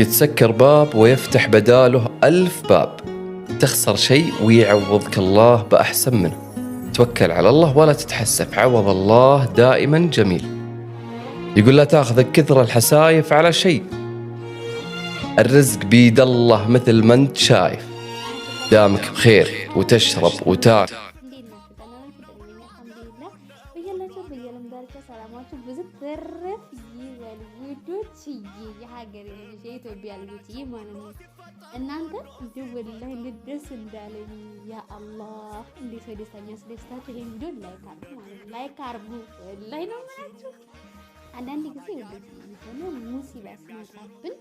يتسكر باب ويفتح بداله 1000 باب. تخسر شيء ويعوضك الله بأحسن منه. توكل على الله ولا تتحسف، عوض الله دائما جميل. يقول لا تاخذك كثر الحسايف على شيء، الرزق بيد الله مثل ما انت شايف. دامك بخير وتشرب وتاكل. እንዴት ናችሁ? ደህና ናችሁ? ደህና ነኝ አልሐምዱሊላህ። በያላችሁ በየዓለም ዳርቻ ሰላማችሁ ብዙ ትርፍ ይበል ውዶችዬ፣ የሀገሬ ልጆች፣ የኢትዮጵያ ልጆችዬ ማለት ነው። እናንተ እንዲሁ ወላሂ እንዴት ደስ እንዳለኝ፣ ያ አላህ! እንዴት ሰው ደስታ የሚያስደስታችሁ! ይሄን ቪዲዮ like አድርጉ ማለት ነው። Like አድርጉ፣ ወላሂ ነው የምላችሁ። አንዳንድ ጊዜ ውዶች የሆነ ሙሲባ ሲመጣብን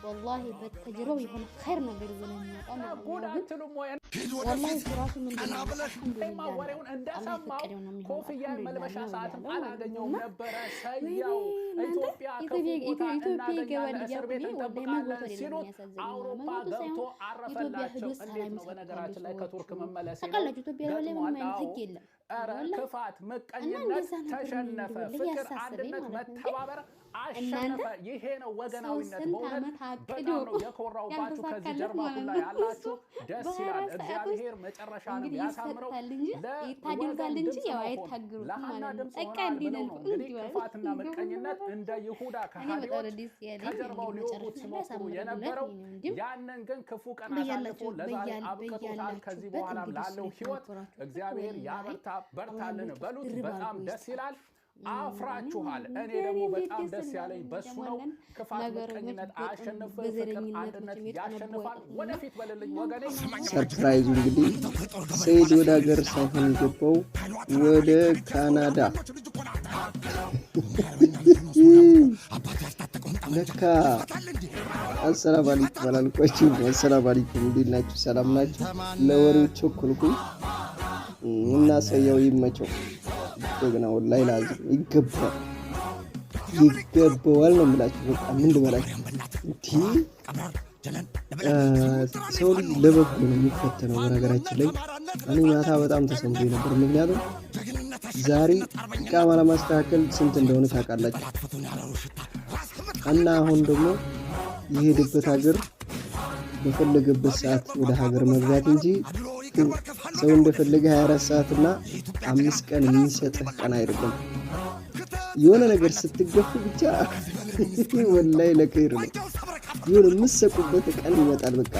ወላሂ በተጀርባው የሆነ ኸይር ነገር ይዞ ነው የሚመጣው ማለት ነው። ግን ወላሂ እሱ ራሱ ምንድን ነው፣ አልሐምዱሊላህ ነው። አላህ የፈቀደው ነው የሚሆነው፣ አልሐምዱሊላህ ነው ያለው ማለት ነው። እና ወይኔ እናንተ፣ ኢትዮጵያ ይገባል እያልኩ እኔ ወላሂ መግባቱ አይደለም የሚያሳዝነኝ፣ መግባቱ ሳይሆን ኢትዮጵያ ሂዶ ሰላም ይሰጣሉ ሰዎቹ። ታውቃላችሁ፣ ኢትዮጵያ ላይ ምንም አይነት ህግ የለም ወላሂ። እና እንደዛ ነገር ነው ወላሂ ያሳሰበኝ ማለት ነው። ግን እናንተ፣ ሰው ስንት ዓመት አቅዶ ያልተሳካለት ማለት ነው። እሱ በ24 ሰዓት ውስጥ እንግዲህ ይሰጣል እንጂ ይታደሉታል እንጂ ያው አይታገሉትም ማለት ነው። በቃ እንዲህ ነው እንዲህ እኔ በጣም ነው ደስ ያለኝ። እንግዲህ መጨረሻ ላይ ያሳምርለት የኔ ወንድም። በያላችሁበት እንግዲህ እሱ የተናገራችሁት ወላሂ አላህ እጥፍ ድርብ አድርጎ ይስጣችሁ። አፍራችኋል። እኔ ደግሞ በጣም ደስ ያለኝ በሱ ነው። ክፋት፣ ምቀኝነት አያሸንፍም። ፍቅር፣ አንድነት ያሸንፋል። ወደፊት በልልኝ ወገኔ። Surprise ኡ እንግዲህ ሰይድ ወደ ሀገር ሳይሆን የገባው ወደ ካናዳ። ለካ አሰላም አለይኩም አላልኳችሁም። አሰላም አለይኩም፣ እንዴት ናችሁ? ሰላም ናችሁ? ለወሬው ቸኮልኩኝ እና ሰውየው ይመቸው። ጀግና፣ ወላሂ ላዚም ይገባዋል፣ ይገባዋል ነው የምላችሁ። በቃ ምን ልበላችሁ፣ እንዲህ ሰው ልጅ ለበጎ ነው የሚፈተነው። በነገራችን ላይ እኔ ማታ በጣም ተሰምቶኝ ነበር። ምክንያቱም ዛሬ ኢቃማ ለማስተካከል ስንት እንደሆነ ታውቃላችሁ። እና አሁን ደግሞ የሄደበት ሀገር በፈለገበት ሰዓት ወደ ሀገር መግባት እንጂ ሰው እንደፈለገ 24 ሰዓት እና 5 ቀን የሚሰጥህ ቀን አይደለም። የሆነ ነገር ስትገፉ ብቻ ወላሂ ለኸይር ነው። የሆነ የምትሰቁበት ቀን ይመጣል። በቃ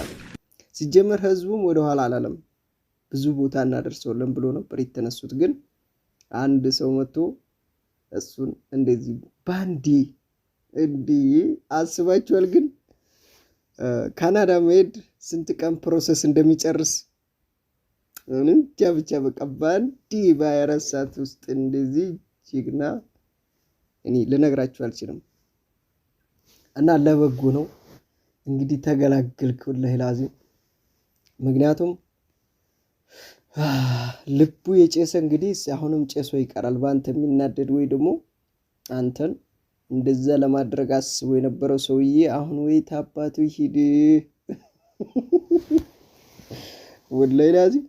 ሲጀመር ህዝቡም ወደኋላ አላለም። ብዙ ቦታ እናደርሰዋለን ብሎ ነበር የተነሱት። ግን አንድ ሰው መጥቶ እሱን እንደዚህ ባንዴ እንዲህ አስባችኋል? ግን ካናዳ መሄድ ስንት ቀን process እንደሚጨርስ እንጃ። ብቻ በቃ ባንዴ በ24 ሰዓት ውስጥ እንደዚህ ጀግና እኔ ልነግራችሁ አልችልም። እና ለበጎ ነው እንግዲህ ተገላገልክ፣ ወላሂ ላዚም። ምክንያቱም ልቡ የጨሰ እንግዲህ አሁንም ጨሶ ይቀራል። በአንተ የሚናደድ ወይ ደግሞ አንተን እንደዛ ለማድረግ አስቦ የነበረው ሰውዬ አሁን ወይ ታባቱ ሂድ፣ ወላሂ ላዚም።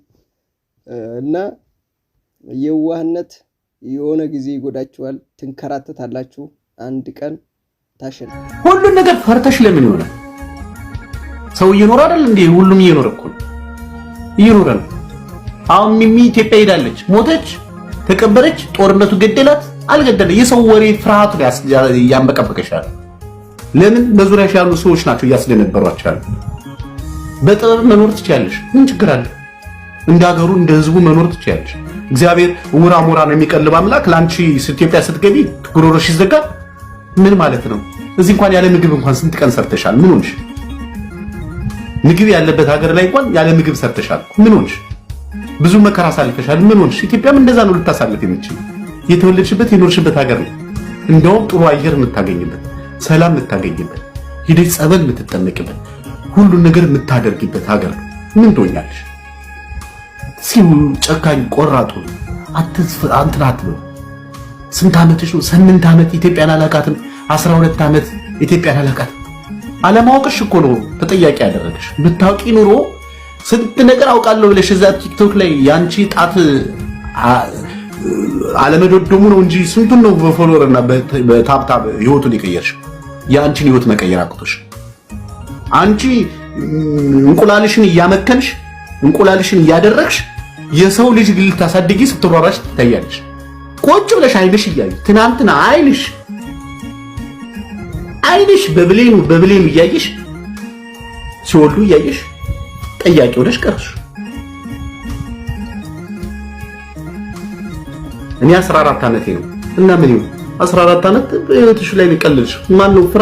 እና የዋህነት የሆነ ጊዜ ይጎዳችኋል፣ ትንከራተታላችሁ። አንድ ቀን ታሸን ሁሉን ነገር ፈርተሽ ለምን ይሆናል? ሰው እየኖረ አይደል እንዴ? ሁሉም እየኖረ እኮ ነው፣ እየኖረ ነው። አሁን ሚሚ ኢትዮጵያ ሄዳለች፣ ሞተች፣ ተቀበረች፣ ጦርነቱ ገደላት አልገደለ፣ የሰው ወሬ ፍርሃቱ ያንበቀበቀሻል። ለምን? በዙሪያሽ ያሉ ሰዎች ናቸው እያስደነበሯቸው ያሉ። በጥበብ መኖር ትችያለሽ። ምን ችግር አለ? እንደ ሀገሩ እንደ ህዝቡ መኖር ትችያለሽ። እግዚአብሔር ውራ ሞራ ነው የሚቀልብ አምላክ ለአንቺ ኢትዮጵያ ስትገቢ ጉሮሮሽ ይዘጋል። ምን ማለት ነው? እዚህ እንኳን ያለ ምግብ እንኳን ስንት ቀን ሰርተሻል? ምን ሆንሽ? ምግብ ያለበት ሀገር ላይ እንኳን ያለ ምግብ ሰርተሻል። ምን ሆንሽ? ብዙ መከራ አሳልፈሻል። ምን ሆንሽ? ኢትዮጵያም እንደዛ ነው ልታሳልፍ የምትችል። የተወለድሽበት የኖርሽበት ሀገር ነው። እንደውም ጥሩ አየር የምታገኝበት፣ ሰላም የምታገኝበት፣ ሂደሽ ጸበል የምትጠመቂበት፣ ሁሉን ነገር የምታደርጊበት ሀገር ነው። ምን ትሆኛለሽ? ሲሁ ጨካኝ ቆራጡ እንትን አትበሉ። ስንት ዓመትሽ ነው? 8 ዓመት ኢትዮጵያን አላውቃትም። 12 ዓመት ኢትዮጵያን አላውቃትም። አለማወቅሽ እኮ ነው ተጠያቂ ያደረገሽ። ብታውቂ ኑሮ ስንት ነገር አውቃለሁ ብለሽ እዛ ቲክቶክ ላይ ያንቺ ጣት አለመዶደሙ ነው እንጂ ስንቱን ነው በ follower እና በ tap tap ህይወቱን የቀየርሽ። የአንቺን ህይወት መቀየር አቅቶሽ አንቺ እንቁላልሽን እያመከንሽ እንቁላልሽን እያደረግሽ የሰው ልጅ ልታሳድጊ ስትሯሯሽ ትታያለሽ። ቁጭ ብለሽ አይንሽ እያየ ትናንትና አይንሽ አይንሽ በብሌኑ በብሌኑ እያየሽ ሲወልዱ እያየሽ ጠያቂ ሆነሽ ቀርሽ። እኔ 14 ዓመቴ ነው እና ምን ይሁን 14 ዓመት በህይወትሽ ላይ ነው የቀለድሽ? ማነው ፍራ